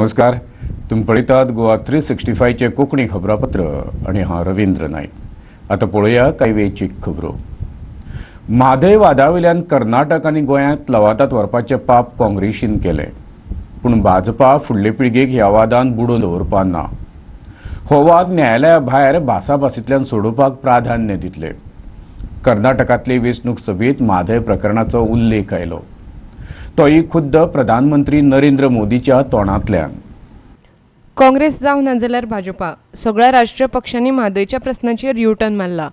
नमस्कार, तुमी पळयतात गोवा 365चें कोंकणी खबरापत्र आनी हांव रवींद्र नायक. आतां पळोवया कांय वेंचीक खबरो. म्हादय वादावयल्यान कर्नाटक आनी गोंयांत लवादात व्हरपाचें पाप काँग्रेसीन केलें, पूण भाजपा फुडले पिळगेक ह्या वादान बुडोवन दवरपा ना. हो वाद न्यायालया भायर भासाभासींतल्यान सोडोवपाक प्राधान्य दितले. कर्नाटकांतले वेंचणूक सभेंत म्हादय प्रकरणाचो उल्लेख आयलो, तोय खुद्द प्रधानमंत्री नरेंद्र मोदीच्या तोंडांतल्यान. काँग्रेस जावं नाजाल्यार भाजपा, सगळ्या राष्ट्रीय पक्षांनी म्हादयच्या प्रस्नाचेर युटर्न मारला.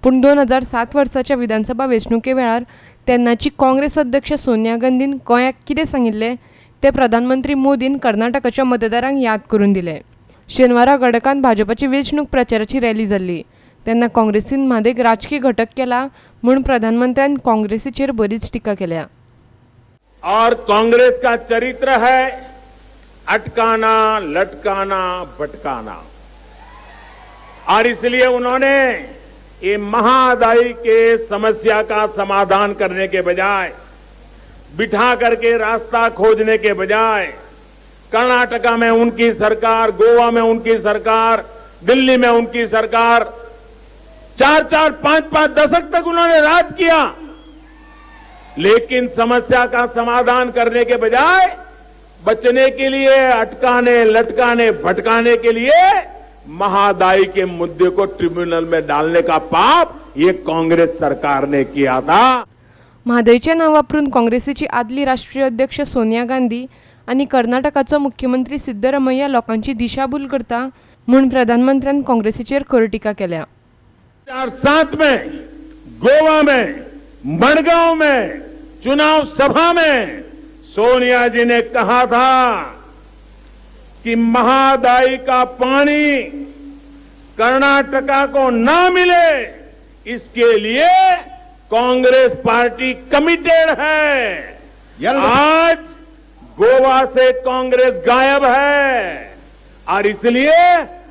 पूण 2007 वर्साच्या विधानसभा वेंचणुके वेळार तेन्नाची काँग्रेस अध्यक्ष सोनिया गांधीन गोंयाक कितें सांगिल्लें तें प्रधानमंत्री मोदीन कर्नाटकाच्या मतदारांक याद करून दिलें. शेनवारा गडकान भाजपाची वेंचणूक प्रचाराची रॅली जाल्ली तेन्ना काँग्रेसीन म्हादयक राजकी घटक केला म्हूण प्रधानमंत्र्यान काँग्रेसीचेर बरीच टिका केल्या. और कांग्रेस का चरित्र है अटकाना, लटकाना, भटकाना, और इसलिए उन्होंने ये महादायी के समस्या का समाधान करने के बजाय, बिठा करके रास्ता खोजने के बजाय, कर्नाटका में उनकी सरकार, गोवा में उनकी सरकार, दिल्ली में उनकी सरकार, 4-4, 5-5 दशक तक उन्होंने राज किया, लेकिन समस्या का समाधान करने के बजाय बचने के लिए, अटकाने, लटकाने, भटकाने के लिए महादायी के मुद्दे को ट्रिब्यूनल में डालने का पाप ये कांग्रेस सरकार ने किया था. म्हादयचें नांव वापरून काँग्रेसीची आदली राष्ट्रीय अध्यक्ष सोनिया गांधी आनी कर्नाटकाचो मुख्यमंत्री सिद्धरमय्या लोकांची दिशाभूल करता म्हूण प्रधानमंत्र्यान काँग्रेसीचेर खर टिका केल्या. 2007 में गोवा में मडगांव में चुनाव सभा में सोनिया जी ने कहा था कि महादायी का पानी कर्नाटका को ना मिले, इसके लिए कांग्रेस पार्टी कमिटेड है. आज गोवा से कांग्रेस गायब है और इसलिए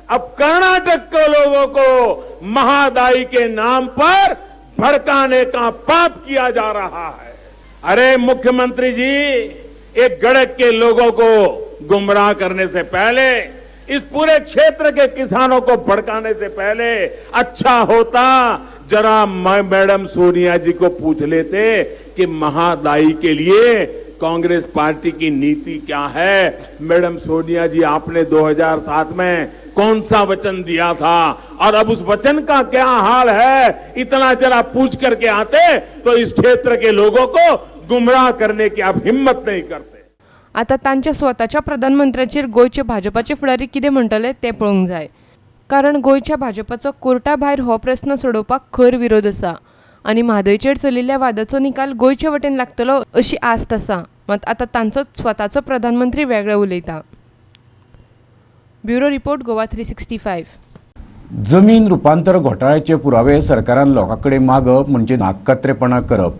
अब कर्नाटक के लोगों को महादायी के नाम पर भड़काने का पाप किया जा रहा है. अरे मुख्यमंत्री जी, एक गड़क के लोगों को गुमराह करने से पहले, इस पूरे क्षेत्र के किसानों को भड़काने से पहले अच्छा होता जरा मैडम सोनिया जी को पूछ लेते कि महादायी के लिए कांग्रेस पार्टी की नीति क्या है. मैडम सोनिया जी, आपने 2007 में कौन सा वचन दिया था और अब उस वचन का क्या हाल है, इतना जरा पूछ करके आते तो इस क्षेत्र के लोगों को गुमराह करने की आप हिम्मत नहीं करते. आता तांच्या स्वताच्या प्रधानमंत्र्याचेर गोंयचे भाजपाचे फुडारी कितें म्हणटले तें पळोवंक जाय, कारण गोंयच्या भाजपाचो कोर्टा भायर हो प्रस्न सोडोवपाक खर विरोध आसा आनी म्हादयचेर चलिल्ल्या वादाचो निकाल गोंयचे वटेन लागतलो अशी आस्त आसा. मात आतां तांचो स्वताचो प्रधानमंत्री वेगळें उलयता. Bureau report, Goa 365. जमीन रुपांतर घोटाळ्याचे पुरावे सरकारान लोकां कडेन मागप म्हणजे नाकत्रेपणां करप,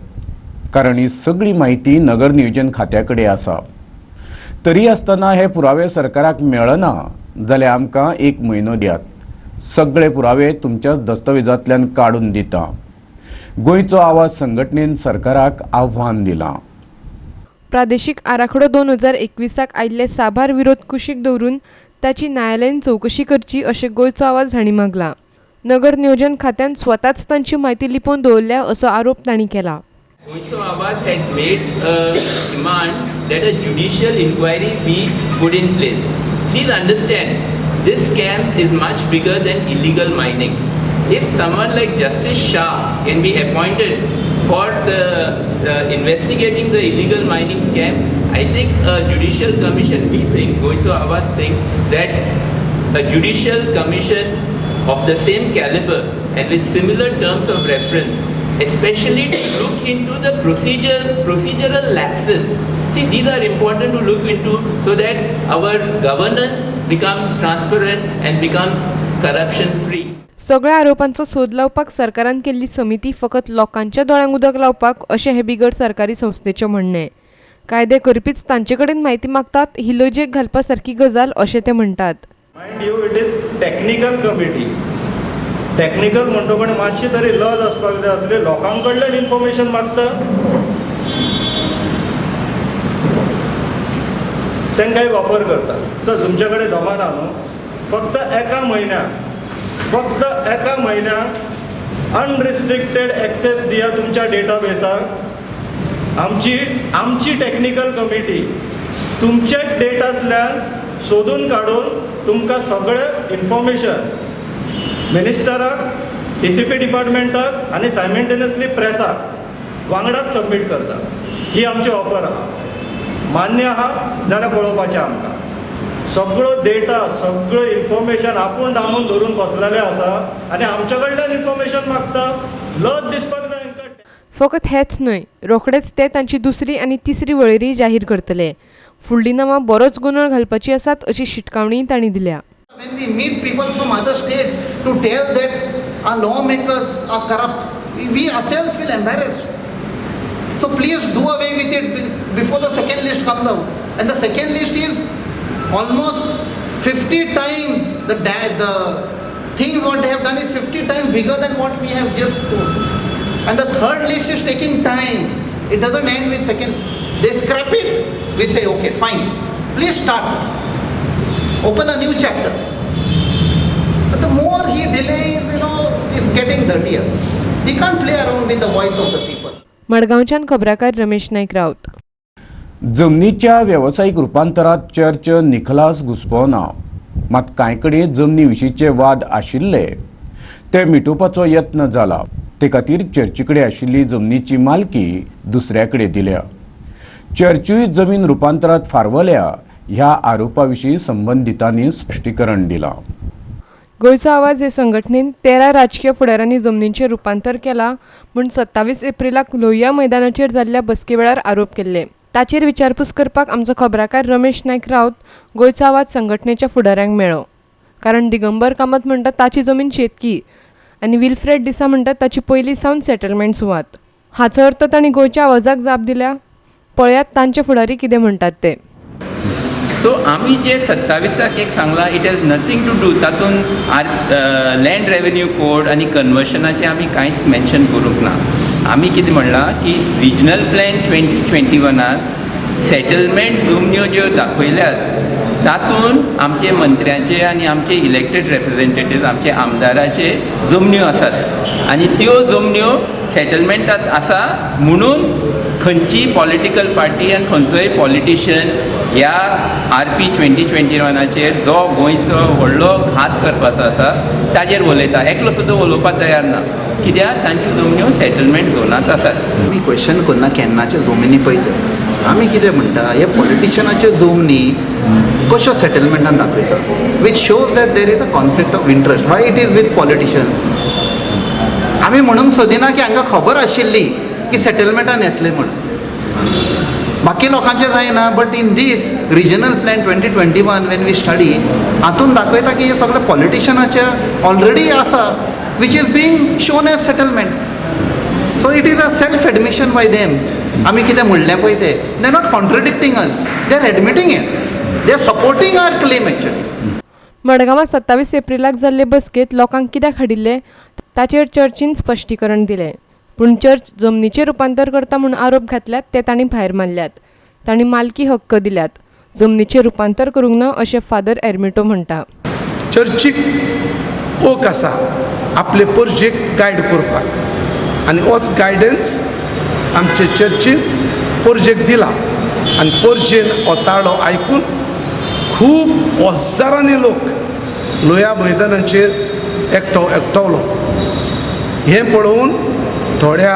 कारण ही सगळी म्हायती नगर नियोजन खात्या कडेन आसा. तरी आसतना हे पुरावे सरकाराक मेळना जाल्यार आमकां 1 म्हयनो दियात, सगळे पुरावे तुमच्याच दस्तावेजांतल्यान काडून दिता. गोंयचो आवाज संघटनेन सरकाराक आव्हान दिलां. प्रादेशीक आराखडो 2021 आयिल्ले साबार विरोध कुशीक दवरून ताची न्यायालयीन चवकशी करची अशें गोंयचो आवाज हांणी मागला. नगर नियोजन खात्यान स्वताच तांची म्हायती लिपोवन दवरल्या असो आरोप तांणी केला. Goencho Awaz had made a demand that a judicial inquiry be put in place. Please understand, this scam is much bigger than illegal mining. If someone like Justice Shah can be appointed for the investigating the illegal mining scam, I think a judicial commission, we think, Goencho Awaz thinks that a judicial commission of the same caliber and with similar terms of reference, especially to look into the procedural lapses. See, these are important to look into so that our governance becomes transparent and becomes corruption free. सगळ्या आरोपांचो सोद लावपाक सरकारान केल्ली समिती फकत लोकांच्या दोळ्यांक उदक लावपाक अशें हे बिगर सरकारी संस्थेचें म्हणणें. कायदे करपीच तांचे कडेन म्हायती मागतात ही लजेक घालपा सारकी गजाल अशें ते म्हणटात. Mind you, it is technical committee. Technical म्हणटकच मातशी तरी लज आसपाक जाय आसली. लोकां कडल्यान इन्फॉर्मेशन मागता. तांकां एक ऑफर करता, चल तुमचे कडेन जमाना न्हू, फक्त एका म्हयन्याक, फक्त एका म्हयन्याक अनरिस्ट्रिक्टेड एक्सेस दिया तुमच्या डेटाबेसाक. आमची आमची टॅक्निकल कमिटी तुमच्याच डेटांतल्यान सोदून काडून तुमकां सगळें इन्फॉर्मेशन मिनिस्टराक, DCP डिपार्टमेंटाक आनी सायमल्टेनियसली प्रेसाक वांगडाच सबमीट करता. ही आमची ऑफर आहा. मान्य आहा जाल्यार पळोवपाचें आमकां सगळो डेटा, सगळो इन्फॉर्मेशन आपूण दामून धरून बसलेले आसा आनी आमच्या कडल्यान इन्फॉर्मेशन मागता. लज दिसपाक जाय हांकां. फकत हेच न्हय, रोखडेच ते तांची दुसरी आनी तिसरी वळेरी जाहीर करतले. फुडलीं नांवां बरोच गोंदळ घालपाची आसात अशी शिटकावणीय तांणी दिल्या. When we meet people from other states to tell that our lawmakers are corrupt, we ourselves feel embarrassed. So please do away with it before the second list comes out. And the second list is almost 50 times the things what they have done is 50 times bigger than what we have just told. And the third list is taking time. It doesn't end with second. They scrap it. We say, okay, fine. Please start. Open a new chapter. But the more he delays, it's getting dirtier. He can't play around with the voice of the people. मडगांवच्यान खबराकार रमेश नायक राऊत. जमनीच्या वेवसायीक रुपांतरात church निखलास घुस्पना, मात कांय कडेन जमनी विशींचे वाद आशिल्ले ते मिटोवपाचो यत्न जाला. ते खातीर चर्ची कडेन आशिल्ली जमनीची मालकी दुसऱ्या कडेन दिल्या. चर्चूय जमीन रुपांतरात फारवल्या ह्या आरोपा विशीं संबंदितांनी स्पश्टीकरण दिलां. गोंयचो आवाज हे संघटनेन 13 राजकीय फुडाऱ्यांनी जमनींचें रुपांतर केलां म्हूण 27 एप्रिलाक लोहिया मैदानाचेर जाल्ल्या बसके वेळार आरोप केल्ले. ताचेर विचारपूस करपाक आमचो खबराकार रमेश नायक राऊत गोंयचो आवाज संघटनेच्या फुडाऱ्यांक मेळ्ळो. कारण दिगंबर कामत म्हणटा ताची जमीन शेतकी आनी विल्फ्रेड डिसा म्हणटा ताची पयलीं सावन सेटलमेंट सुवात. हाचो अर्थ तांणी गोंयच्या आवाजाक जाप दिल्या. पळयात तांचे फुडारी कितें म्हणटात ते. सो आमी जे 27 तारखेक सांगलां, it has nothing to do. तातूंत are land revenue code आनी कन्वर्शनाचें आमी कांयच मेन्शन करूंक ना. आमी कितें म्हणलां की रिजनल प्लॅन 2021 सेटलमेंट जमन्यो ज्यो दाखयल्यात तातूंत आमचे मंत्र्यांचे आनी आमचे इलेक्टेड रेप्रेजेंटेटिव्स, आमचे आमदाराचे जमन्यो आसात आनी त्यो जमन्यो सेटलमेंटात आसा म्हणून खंयची पॉलिटिकल पार्टी आनी खंयचोय पॉलिटिशियन ह्या RP 2021 जो गोंयचो व्हडलो घात करपाचो आसा ताजेर उलयता. एकलो सुद्दां उलोवपाक तयार ना, कित्याक तांच्यो जमन्यो सेटलमेंट झोनांत आसात. आमी क्वेश्चन करना केन्नाच्यो जमनी पळयता. आमी कितें म्हणटा, हे पॉलिटिशनाच्यो जमनी कश्यो सेटलमेंटान दाखयता, which shows that there is a conflict of interest. Why it is with politicians? आमी म्हणूंक सोदिना की हांकां खबर आशिल्ली की सेटलमेंटान येतले म्हूण. बाकी लोकांचें जायना, but in this regional plan 2021 when we study, हातून दाखयता की हे सगळे पॉलिटिशनाचे ऑलरेडी आसा, which is being shown as settlement. So it is a self admission by them. आमी कितें म्हणलें पळय तें, they not contradicting us, they are admitting it, they are supporting our claim actually. मडगांवां 27 एप्रिलाक जाल्ले बसकेंत लोकांक कित्याक हाडिल्ले ताचेर चर्चीन स्पश्टीकरण दिलें. पूण चर्च जमनीचें रुपांतर करता म्हूण आरोप घातल्यात ते तांणी भायर मारल्यात. तांणी मालकी हक्क दिल्यात, जमनीचें रुपांतर करूंक ना अशें फादर एर्मिटो म्हणटा. चर्चीक ओक आसा आपले पोरजेक गायड करपाक आनी होच गायडन्स आमचे चर्चीन पोरजेक दिला आनी पोरजेन हो ताळो आयकून खूब हजारांनी लोक लोया मैदानाचेर एकटवलो. हें पळोवन थोड्या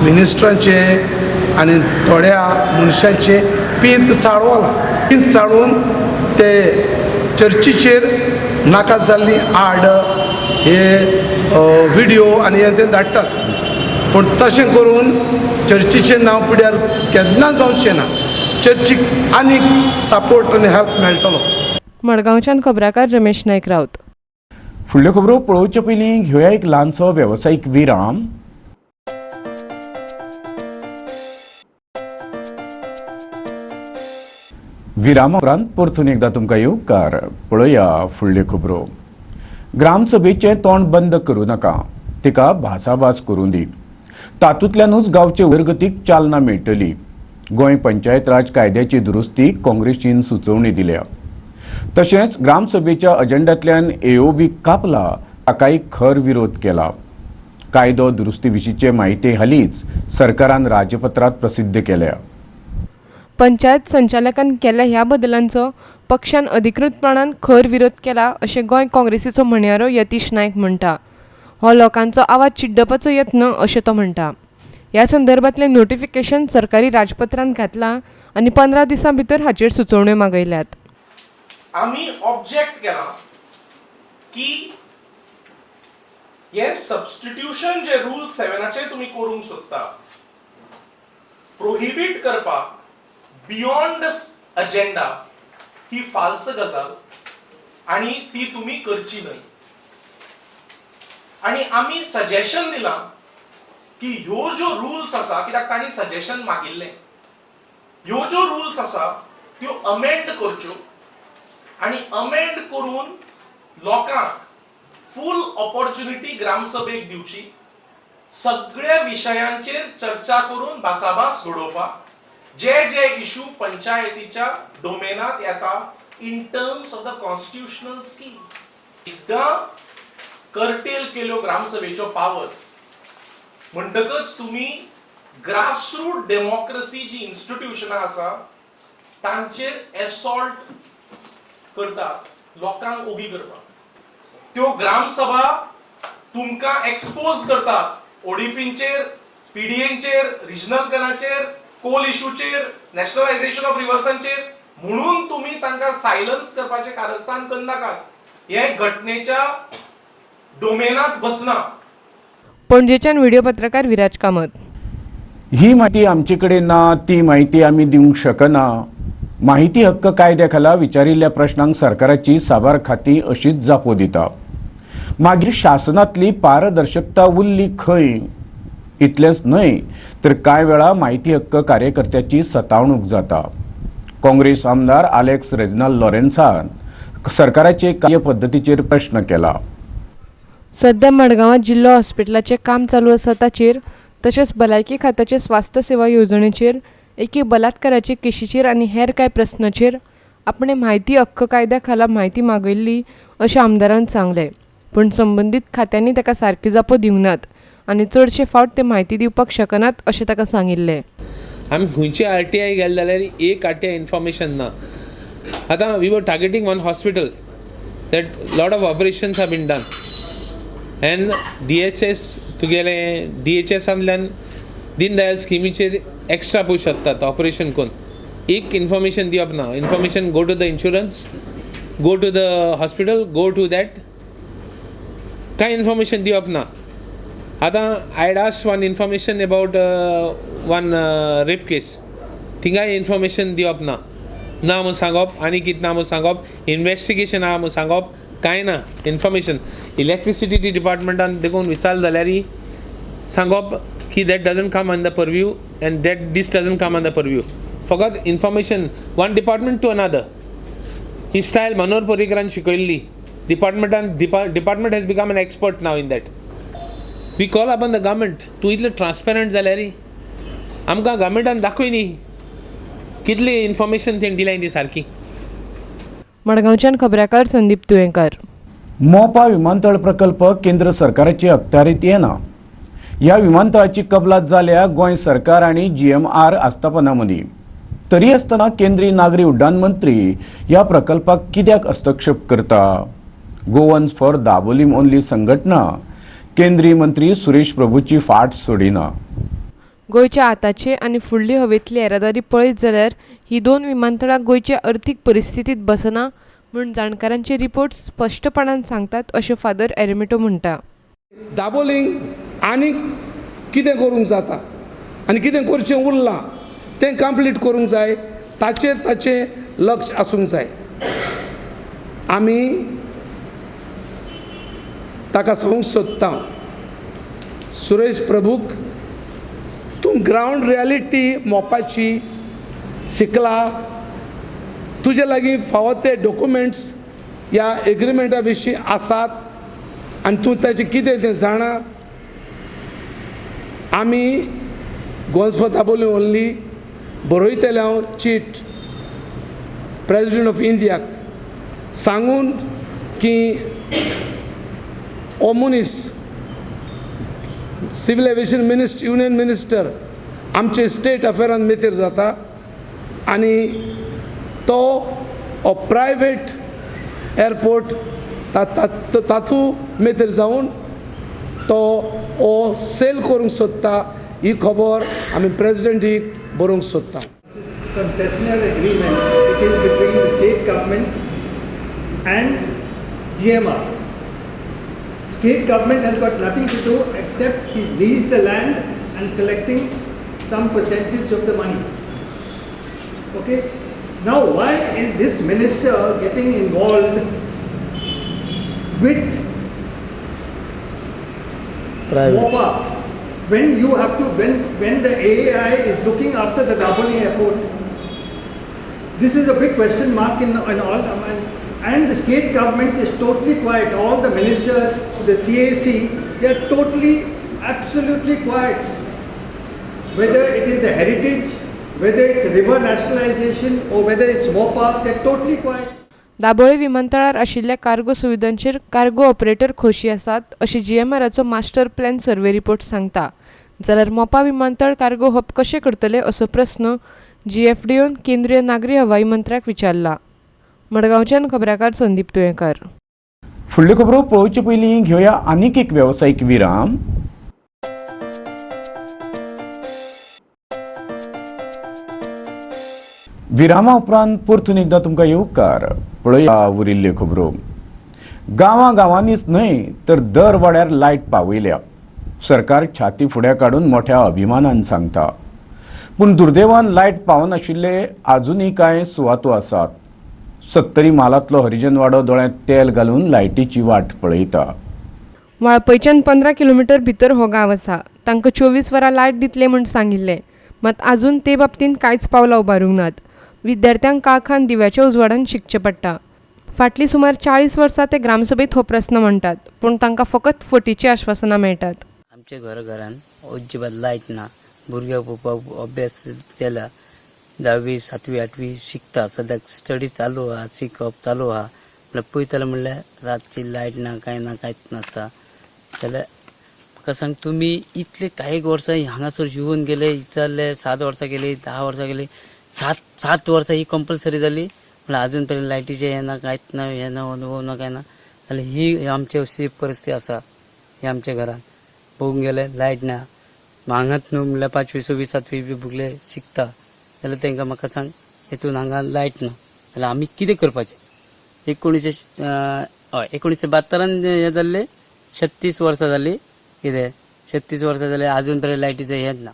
मिनिस्टरांचे आनी थोड्या मनशांचे पींत चाळवलां. पींत चाळून ते चर्चीचेर नाका जाल्ली आड हे विडियो आनी हे ते धाडटात, पूण तशें करून चर्चीचें नांव पिड्यार केन्ना जावचें ना. चर्चीक आनीक सपोर्ट आनी हेल्प मेळटलो. मडगांवच्यान खबराकार रमेश नायक राऊत. फुडल्यो खबरो पळोवचे पयलीं घेवया एक ल्हानसो वेवसायीक विराम. विरामा उपरांत परतून एकदां तुमकां येवकार. पळोवया फुडल्यो खबरो. ग्रामसभेचें तोंड बंद करूं नाका, तिका भासाभास करूं दी. तातूंतल्यानूच गांवचे उदरगतीक चालना मेळटली. गोंय पंचायत राज कायद्याची दुरुस्ती काँग्रेसीन सुचोवणी दिल्या. तशेंच ग्रामसभेच्या अजेंडांतल्यान एओबी कापला ताकाय खर विरोध केला. कायदो दुरुस्ती विशींचे माहिती हालींच सरकारान राजपत्रांत प्रसिद्ध केल्या. पंचायत संचालकान केल्ल्या ह्या बदलांचो पक्षान अधिकृतपणान खर विरोध केला अशें गोंय काँग्रेसीचो म्हणयारो यतीश नायक म्हणटा. हो लोकांचो आवाज चिड्डपाचो यत्न अशें तो म्हणटा. ह्या संदर्भांतलें नोटिफिकेशन सरकारी राजपत्रांत घातलां आनी 15 दिसां भितर हाचेर सुचोवण्यो मागयल्यात. आमी ऑब्जेक्ट केलां की हे सबस्टिट्यूशन जे रूल 7 तुमी करूंक सोदता प्रोहिबीट करपाक बियॉन्ड अजेंडा ही फाल्स गजाल आनी ती तुमी करची न्हय. आनी आमी सजेशन दिलां की ह्यो ज्यो रुल्स आसा, कित्याक तांणी सजेशन मागिल्लें, ह्यो ज्यो रुल्स आसा त्यो अमेंड करच्यो आनी अमेंड करून लोकांक फूल ऑपॉर्च्युनिटी ग्रामसभेक दिवची, सगळ्या विशयांचेर चर्चा करून भासाभास घडोवपाक, जे जे इशू पंचायतीच्या डोमेनात येता in terms of the constitutional scheme. एकदां कर्टेल केल्यो ग्रामसभेच्यो पावर्स म्हणटकच तुमी ग्रासरूट डेमोक्रेसी जी इन्स्टिट्युशनां आसा तांचेर एसॉल्ट करतात लोकांक ओगी करपाक. त्यो ग्रामसभा तुमकां एक्सपोज करतात ओडीपींचेर, पीडीएंचेर, रिजनल प्लॅनाचेर, कोल इशूचेर, नॅशनलायझेशन ऑफ रिवर्सांचेर. म्हणून तुमी तांकां सायलन्स करपाचें कारस्थान करनाकात. हे घटनेच्या डोमेनात बसना. पणजेच्यान व्हिडिओ पत्रकार विराज कामत. ही माहिती आमचे कडेन ना, ती माहिती आमी दिवंक शकना. माहिती हक्क कायद्या खाला विचारिल्ल्या प्रश्नांक सरकाराची साबार खातीं अशीच जापो दिता. मागीर शासनांतली पारदर्शकता उरली खंय? इतलेंच न्हय तर कांय वेळा माहिती हक्क कार्यकर्त्याची सतावणूक जाता. काँग्रेस आमदार आलेक्स रेजनाल लॉरेन्सान सरकाराचे कार्यपद्दतीचेर प्रश्न केला. सध्या मडगांवां जिल्लो हॉस्पिटलाचें काम चालू आसा ताचेर, तशेंच भलायकी खात्याचे स्वास्थ्य सेवा येवजणेचेर, एके बलात्काराचे केशीचेर आनी हेर कांय प्रस्नाचेर आपणें म्हायती हक्क कायद्या खाला म्हायती मागयल्ली अशें आमदारान सांगलें. पूण संबंदीत खात्यांनी ताका सारक्यो जापो दिवंक नात आनी चडशे फावट ते म्हायती दिवपाक शकनात अशें ताका सांगिल्लें. आमी खंयचे आरटीआय गेले जाल्यार एक आरटीआय इन्फॉर्मेशन ना. आतां we were targeting one hospital that lot of operations have been done and DSS तुगेले डीएचएसांतल्यान दीनदयाल स्किमीचेर एक्स्ट्रा पळोवंक शकतात ऑपरेशन करून. एक इन्फॉर्मेशन दिवप ना. Information go to the insurance, go to the hospital, go to that, कांय इन्फॉर्मेशन दिवप ना. आतां I had asked one information about one rape case, थिंगाय information दिवप ना. ना म्हूण सांगप आनी कितें ना म्हूण सांगप, इन्वेस्टिगेशन आहा म्हूण सांगप, कांय ना इन्फॉर्मेशन. इलेक्ट्रिसिटी डिपार्टमेंटान देखून विचारलें जाल्यार सांगप की that doesn't come on the purview and that this doesn't come on the purview. फकत information one department to another. He style Manohar पर्रीकरान शिकयल्ली. डिपार्टमेंटान department has become an expert now in that. We call upon the government, तूं इतलें transparent जाल्यार आमकां गव्हर्मेंटान दाखय न्ही कितली information तेणी दिल्या ती सारकी. मडगांवच्यान खबराकार संदीप तुयेंकार. मोपा विमानतळ प्रकल्प केंद्र सरकाराचे अखत्यारीत येना. ह्या विमानतळाची कबलात जाल्या गोंय सरकार आनी जीएमआर आस्थापना मदीं. तरी आसतना केंद्रीय नागरी उड्डाण मंत्री ह्या प्रकल्पाक कित्याक हस्तक्षेप करता? गोवन्स फॉर दाबोलीम ओनली संघटना केंद्रीय मंत्री सुरेश प्रभूची फाट सोडिना. गोंयच्या आतांचे आनी फुडली हवेंतली येरादारी पळयत जाल्यार ही दोन विमानतळां गोंयचे अर्थीक परिस्थितींत बसना म्हूण जाणकारांचे रिपोर्ट स्पश्टपणान सांगतात अशें फादर एरमिटो म्हणटा. दाबोलींग आनी कितें करूंक जाता आनी कितें करचें उरलां तें कंप्लीट करूंक जाय, ताचेर ताचें लक्ष आसूंक जाय. आमी ताका सांगूंक सोदता, सुरेश प्रभूक तूं ग्रावंड रियालिटी मोपाची शिकला, तुजे लागीं फावो ते डॉक्युमेंट्स ह्या एग्रीमेंटा विशीं आसात आनी तूं ताचें कितें तें जाणा. आमी गोंस फॉर दाबोली ओनली बरयतलें हांव चीट प्रेजिडेंट ऑफ इंडियाक सांगून की हो मनीस civil aviation minister union minister आमचे स्टेट अफेरान मेतेर जाता आनी तो हो प्रायवेट एअरपोर्ट तातूंत मेतेर जावन तो हो सेल करूंक सोदता. ही खबर आमी प्रेजिडेंटीक बरोवंक सोदता. Concessional agreement it is between the state government and GMR. State government has got nothing to do except he leased the land and collecting some percentage of the money. Okay. Now why is this minister getting involved with Mopa when you have to, when the AAI is looking after the Dabolim airport? This is a big question mark in all, and the state government is totally quiet. All the ministers, the CAC, they are totally, absolutely quiet. Whether it is the heritage, whether it's river nationalization, or whether it's Mopa, they are totally quiet. Dabolim विमानतळार आशिल्ल्या cargo सुविधांचेर cargo operator खोशी आसात अशी जीएमआराचो master plan survey report सांगता. जाल्यार मोपा विमानतळ cargo hub कशें करतले असो प्रस्न जीएफडीओन केंद्रीय नागरी हवाई मंत्र्याक विचारला. मडगांवच्यान खबराकार संदीप तुयेंकार. फुडल्यो खबरो पळोवचे पयलीं घेवया आनीक एक वेवसायीक विराम. विरामा उपरांत परतून एकदां तुमकां येवकार. पळया उरिल्ल्यो खबरो. गांवां गांवांनीच न्हय तर दर वाड्यार लायट पावयल्या. सरकार छाती फुडें काडून मोठ्या अभिमानान सांगता, पूण दुर्दैवान लायट पावनाशिल्ले आजुनूय कांय सुवातो आसात. सत्तरी म्हालांतलो हरिजनवाडो दोळ्यांत तेल घालून लायटीची वाट पळयता. वाळपयच्यान 15 किलोमिटर भितर हो गांव आसा. तांकां 24 वरां लायट दितले म्हूण सांगिल्लें, मात आजून ते बाबतींत कांयच पावलां उबारूंक नात. विद्यार्थ्यांक काळखान दिव्याच्या उजवाडान शिकचें पडटा. फाटलीं सुमार 40 वर्सां ते ग्रामसभेंत हो प्रस्न म्हणटात, पूण तांकां फकत फटीचीं आश्वासनां मेळटात. आमच्या घराघरान अजिबात लायट ना. भुरग्यांक पळोवपाक अभ्यास केला, 10वी 7वी 8वी शिकता, सद्याक स्टडी चालू आहा, शिकप चालू आहा. म्हणल्यार पळयतले म्हणल्यार रातची लायट ना, कांय ना, कांयच नासता. जाल्यार म्हाका सांग तुमी इतले कांय वर्सां हांगासर येवन गेले, विचारले 7 वर्सां गेली, 10 वर्सां गेली, 7 वर्सां ही कंपल्सरी जाली, म्हणल्यार आजून पर्यंत लायटीचें हें ना, कांयच ना, हें ना, वो ना, कांय ना. जाल्यार ही आमची अशी परिस्थिती आसा. ही आमच्या घरान पळोवंक गेले लायट ना. हांगाच न्हू म्हणल्यार 5वी 6वी 7वी बी भुरगे शिकता, जाल्यार तांकां म्हाका सांग हेतून हांगा लायट ना जाल्यार आमी कितें करपाचें? 1972 हें जाल्लें, 36 वर्सां जालीं, कितें 36 वर्सां जालीं, आजून पर्यंत लायटीचें हेंच ना.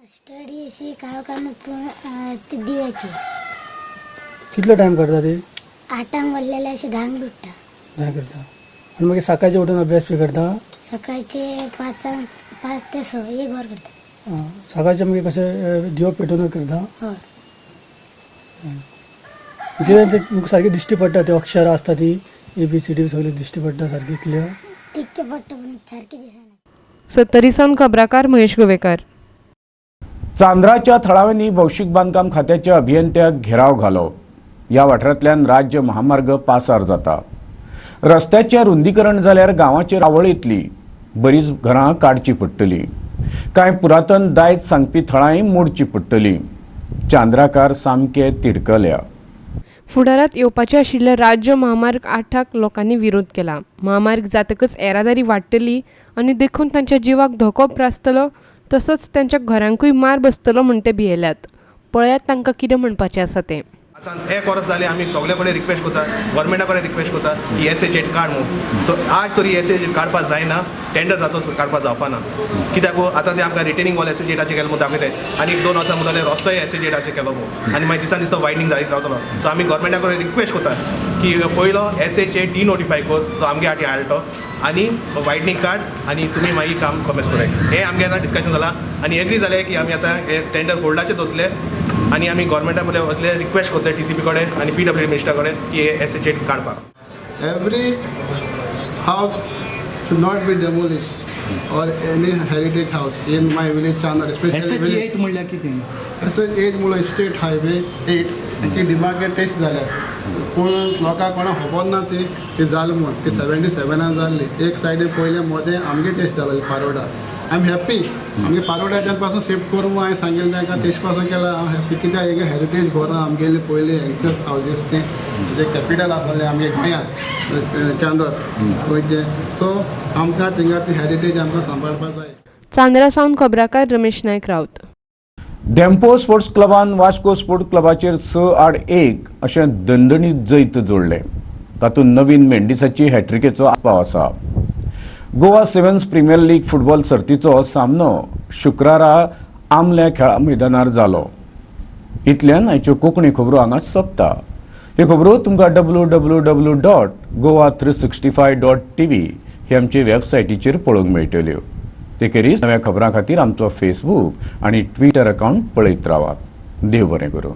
स्टडी अशी काळोखानूच पूण ती दिव्याची. कितलो टायम करता ती? 8ांक वरलेले अशें 10ंक उठ्ठा. 10 करता आनी मागीर सकाळचे उठून अभ्यास बी करता? सकाळचे 5 ते 6 एक वर करता. सकाळचे मागीर कशें दिवो पेटोवनच करता? हय. कितें ते सारकी दिश्टी पडटा, ते अक्षरां आसता ती ABCD सगळी दिश्टी पडटा सारकी क्लियर? तितके पडटा पूण सारकी दिसना. सत्तरी सावन खबराकार महेश गोवेकार. चांद्राच्या थळाव्यांनी भौशीक बांदकाम खात्याच्या अभियंत्याक घेराव घालो. ह्या वाठारांतल्यान राज्य महामार्ग पासार जाता. रस्त्याचें रुंदीकरण जाल्यार गांवाचेर आवळ येतली, बरीच घरां काडची पडटली, कांय पुरातन दायज सांगपी थळांय मोडची पडटली. चांद्राकार सामके तिडकल्या. फुडारांत येवपाचे आशिल्ल्या राज्य महामार्ग 8 लोकांनी विरोध केला. महामार्ग जातकच येरादारी वाडटली आनी देखून तांच्या जिवाक धोको प्रासतलो, तसोच तांच्या घरांकूय मार बसतलो म्हूण ते भियेल्यात. पळयात तांकां कितें म्हणपाचें आसा तें. आतां एक वर्स जालें आमी सगळे कडेन रिक्वेस्ट करता, गव्हर्मेंटा कडेन रिक्वेस्ट करता की SH8 काड म्हूण. तो आज तरी SH8 काडपाक जायना, टेंडर जातो काडपाक जावपाना. कित्याक आतां ते आमकां रिटेनिंग वॉल SH8 केलो म्हूण दाखयताय आनी 2 वर्सां मुखार रस्तोय SH8 केलो म्हूण आनी मागीर दिसान दिसता वायडनींग जायत रावतलो. सो आमी गव्हर्मेंटा कडेन रिक्वेस्ट करता की पयलो SH8 डिनोटिफाय कर, तो आमगे आटी हाडटो आनी वायडनींग काड आनी तुमी मागीर काम कमेस कराय. हें आमगें आतां डिस्कशन जालां आनी एग्री जालें की आमी आतां हे टेंडर होल्डाचेर दवरतले आनी आमी गव्हर्मेंटा मदीं वतले रिक्वेस्ट करतले TCP कडेन आनी PWD मिनिस्टरा कडेन की हे SH8 काडपाक. Every house should not be demolished. or any heritage house in my village Chandor. SH 8 म्हणल्यार कितें? एस एच एट म्हणल्यार स्टेट हायवे 8 आनी ती डिमार्केट टेस्ट जाल्या, पूण लोकांक कोणाक खबर ना ती ती जाली म्हूण. ती 77आन जाल्ली. एक सायडीन पयले मोदें आमगे टेस्ट जालेली पारोडा. I am happy, आमगे पारोड्याच्यान पासून शिफ्ट करूं हांवें सांगिल्लें तांकां, तेश पासून केला. हांव हॅप्पी कित्याक हेगे हेरिटेज घरां आमगेली पयली हेंचेच हावजीस ती जे कॅपिटल आसलेलें आमगे गोंयांत चांदर गोंयचें. सो आमकां थिंगा ती हेरिटेज आमकां सांबाळपाक जाय. चांदरा सावन खबराकार रमेश नायक राऊत. धेंपो स्पोर्ट्स क्लबान वास्को स्पोर्ट्स क्लबाचेर 6-1 अशें दणदणीत जैत जोडलें. तातूंत नवीन मेंडिसाची हॅट्रिकेचो आस्पाव आसा. Goa sevens premier league football सर्तीचो सामनो शुक्रारा आमल्या खेळा मैदानार जालो. इतल्यान आयच्यो कोंकणी खबरो हांगा सोंपता. ह्यो खबरो तुमकां www.goa365.tv ही आमचे वेबसायटीचेर पळोवंक मेळटल्यो. ते खेरीज नव्या खबरां खातीर आमचो फेसबूक आनी ट्विटर अकावंट पळयत रावात. देव बरें करूं.